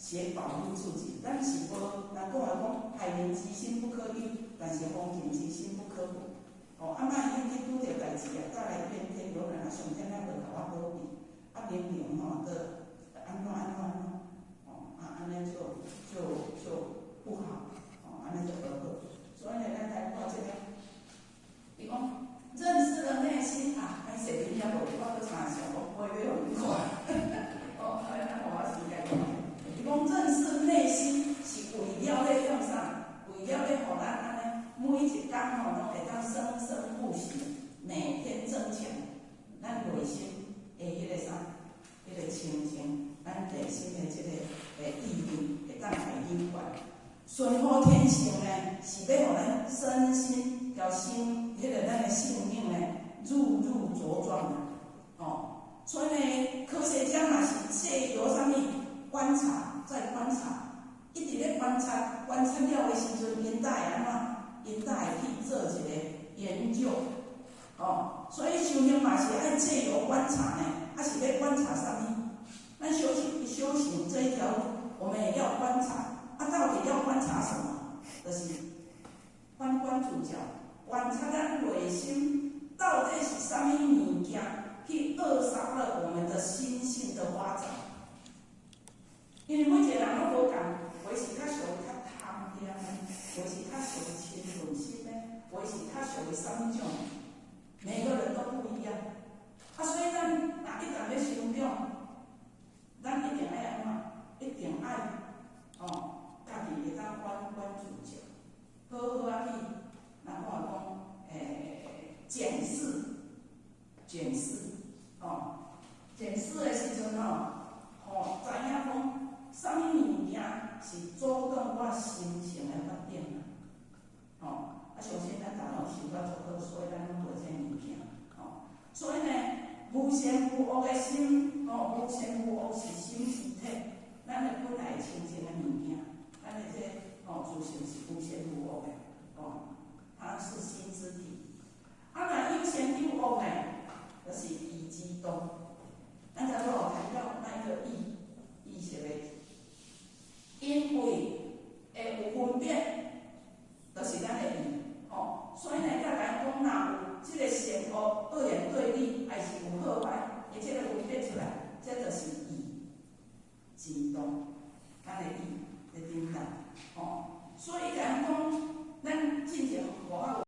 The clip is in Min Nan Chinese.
是保護自己。咱是無，人講話講害人之心不可有，但是防人之心不可無。哦，啊，莫去拄著代誌啊，再來怨天尤人啊，上天仔無共我保庇，啊明明吼，閣按怎按怎按怎，哦，啊，按呢就不好，哦，按呢就不好。所以呢，咱來看這個，伊講認識了內心啊，歹勢恁遐無，我閣參想講，我欲予恁看。哦，按呢予我時間講。伊講認識內心是為了欲創啥？為了欲予咱按呢每一工吼攏會當生生不息，每天增強咱內心的彼個啥？彼個清淨，咱內心的這個意念會當來引發。順乎天性呢，是欲予咱身心佮心，彼個咱的性命呢，日日茁壯啊！哦，所以呢，科學家嘛是藉由啥物觀察，再觀察，一直咧觀察，觀察了的時陣，𪜶才會按怎？𪜶才會去做一個研究，哦，所以修行嘛是愛藉由觀察呢，啊是欲觀察啥物？咱修行修行這一條路，我們也要觀察，啊，到底要觀察什麼？就是反觀自照，觀察咱內心到底是啥物物件去扼殺了我們的心性的發展。因為每一個人攏無仝，有的是較屬於較貪念的，有的是較屬於嗔恨心的，有的是較屬於啥物種，每個人都不一樣。啊，所以咱若一旦欲成長，咱一定愛按怎？一定愛哦，家己會當反觀自照，好好仔去，人講話講，檢視，檢視，哦，檢視的時陣吼，吼，知影講啥物物件是阻擋我心性的發展啊？吼，啊，相信咱逐攏修甲足好，所以咱攏無這物件，吼，所以呢，無善無惡的心，吼，無善無惡是心之體，咱的本來清淨的物件，咱的這個吼自性是無善無惡的，哦，它是心之體。啊，若有善有惡呢，就是意之動。咱才拄有談到那個意，意識的，因為會有分別，就是咱的意，吼。所以呢，才共講，若有這個善惡二元對立，還是有好壞，伊這個分別出來，這就是意之動，咱的意佇振動，吼。所以共講，咱進前無法。